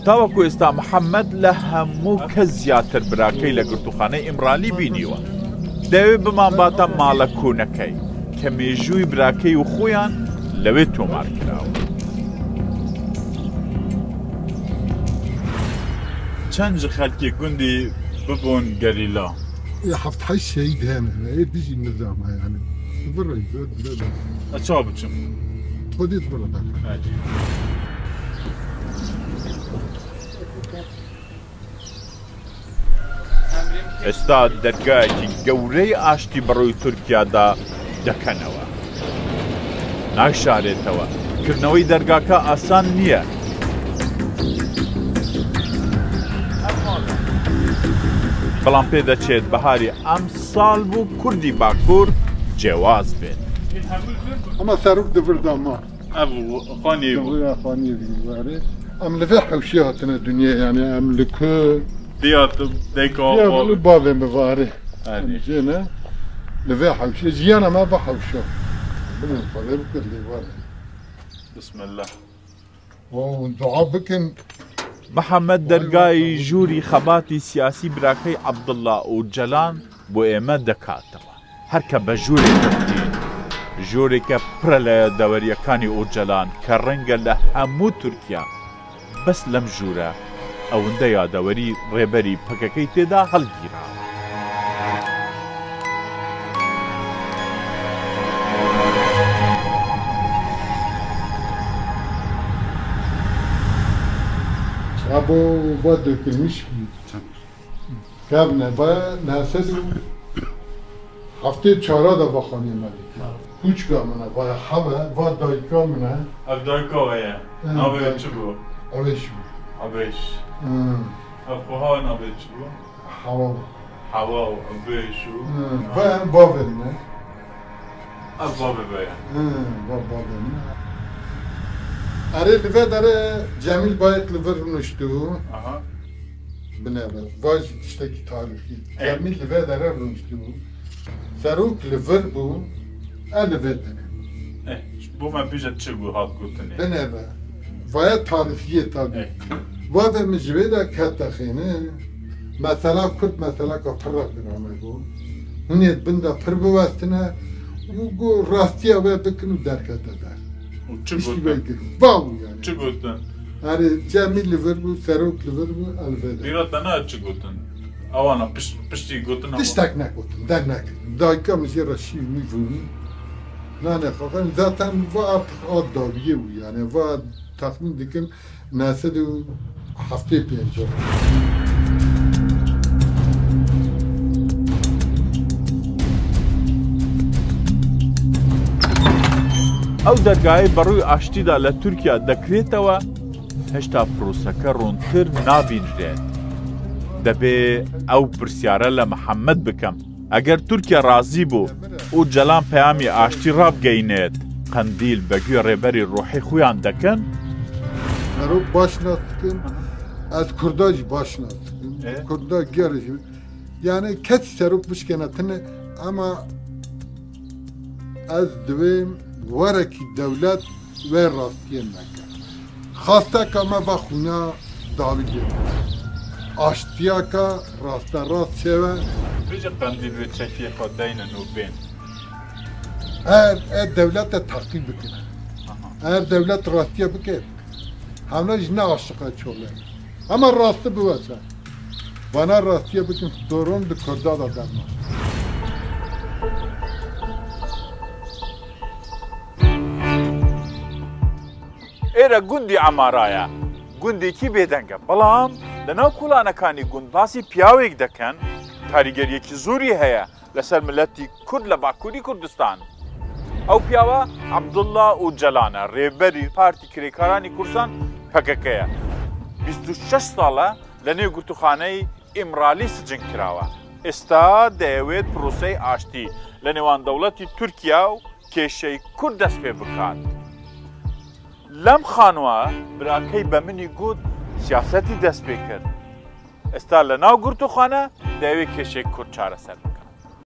تاوەکو ئێستا محەممەد لە هەموو کەس زیاتر براکەی لە گرتووخانەی ئیمرالی بینیوە. دەیەوێت بمانباتە ماڵە کۆنەکەی کە مێژووی براکەی و خۆیان لەوێ تۆمار کراوە. چەند ji xelkê gundî bibûn gerîla؟ 7 8 şehîd hene ê dijî nizam yani. Bırı Ez çawa biçim? Xwedê bırı da. ئێستا دەرگایەکی گەورەی ئاشتی بەڕووی تورکیادا دەکەنەوە. نایشارێتەوە، کردنەوەی دەرگاکە ئاسان نییە. بەڵام پێدەچێت بەهاری ئەمساڵ بۆ کوردی باکوور جیاواز بێت. Ama serok di vir da ma. Ev xaniyê bû. Xaniyê bû. Em li vê hewşê hatine dünyayê yani em li ku Diya tu dêka Ya li bavê me varê. Erê. Em jê ne li vê hewşê jiyana me bi hewşa. Bilin xwedê bikir lê varê. Bismillah. û dua bikin محەممەد دەرگای ژووری خەباتی سیاسی براکەی عەبدوڵڵا ئۆجەلان بۆ ئێمە دەکاتەوە. هەر کە بە ژوورێک دەچین، ژوورێکە پڕە لە یادەوەرییەکانی ئۆجەلان کە ڕەنگە لە هەموو تورکیا بەس لەم ژوورە ئەوەندە یادەوەری ڕێبەری پەکەکەی تێدا هەڵگیراوە. Abo va dökülmüş Kevne va 974 da va xaniyê me dikir. Kûçka min e, va heve, va dayika min e. Ev dayika we ye. Navê wê çi bû? Ew ê şî bû. Ew ê şî. Ev xweha navê çi bû? Hewa. Hewa û ew ê şû. Va em bavê min e. Ev bavê we ye. Va bavê min e. Erê li vê derê Cemîl Bayek li vir rûniştibû. Binêre, va jî tiştekî tarîxî. Cemîl li vê derê rûniştibû. Serok li vir bû, ev li vê derê. Ji bo me bêje çi bû hat gotinê? Binêre, vaya tarîxiyê tabî. Bavê min ji wê de kete xêne. Mesela Kurd meseleka pir re giran e got. Hûn ê di bin de pir biwestine û got rastiya wê bikin û derkete der. Û çi Piştî gotin? wê girt. Va bû yani. Çi gotin? Erê Cemîl li vir bû, Serok li vir bû, ev li vê derê. Bîra te nayê çi gotin? Ewana piştî gotina wan. Tiştek negotin, der nekirin. Dayika min jê re şîr mî vûnî. Nanê xwe xwarin. Zaten va artık a dawiyê bû yani. Va texmîn dikim 975 e. ئەو دەرگایەی بەڕووی ئاشتیدا لە تورکیا دەکرێتەوە، هێشتا پرۆسەکە ڕوونتر نابینرێت. دەبێ ئەو پرسیارە لە محەممەد بکەم، ئەگەر تورکیا ڕازی بوو ئۆجەلان پەیامی ئاشتی ڕابگەینێت، قەندیل بە گوێ ڕێبەری ڕۆحی خۆیان دەکەن؟ Serok baş nas dikim, ez Kurda jî baş nas dikim. Kurda gerê jî yani kesî serok bişkêne tune ema ez divêm werekî dewlet wê rastiyê neke. Xasteka me va xûna dawî lê bike. Aştiyaka rasterast çêwe. Bêje Qendîl wê çekê xwe deynin û bên. Eğer eğer devlet de takip bikin. Eğer devlet rastiye bike, hemle jî ne aşıqa çole. Ama rastı biwese. Bana rastiye bikin sorun di Kurda da derman. ئێرە گوندی عەمارایە، گوندێکی بێدەنگە، بەڵام لەناو کۆڵانەکانی گوند باسی پیاوێک دەکەن کاریگەرییەکی زۆری هەیە لەسەر میللەتی کورد لە باکووری کوردستان. ئەو پیاوە عەبدوڵڵا ئۆجەلانە، رێبەری پارتی کرێکارانی کوردستان پەکەکەیە. 26 ساڵە لەنێو گرتووخانەی ئیمرالی سجن کراوە. ئێستا دەیەوێت پرۆسەی ئاشتی لەنێوان دەوڵەتی تورکیا و کێشەی کورد دەست پێ بکات. لەم خانووە براکەی بە منی گوت سیاسەتی دەست پێ کرد. ئێستا لەناو گرتووخانە دەیەوێت کێشەی کورد چارەسەر بکات.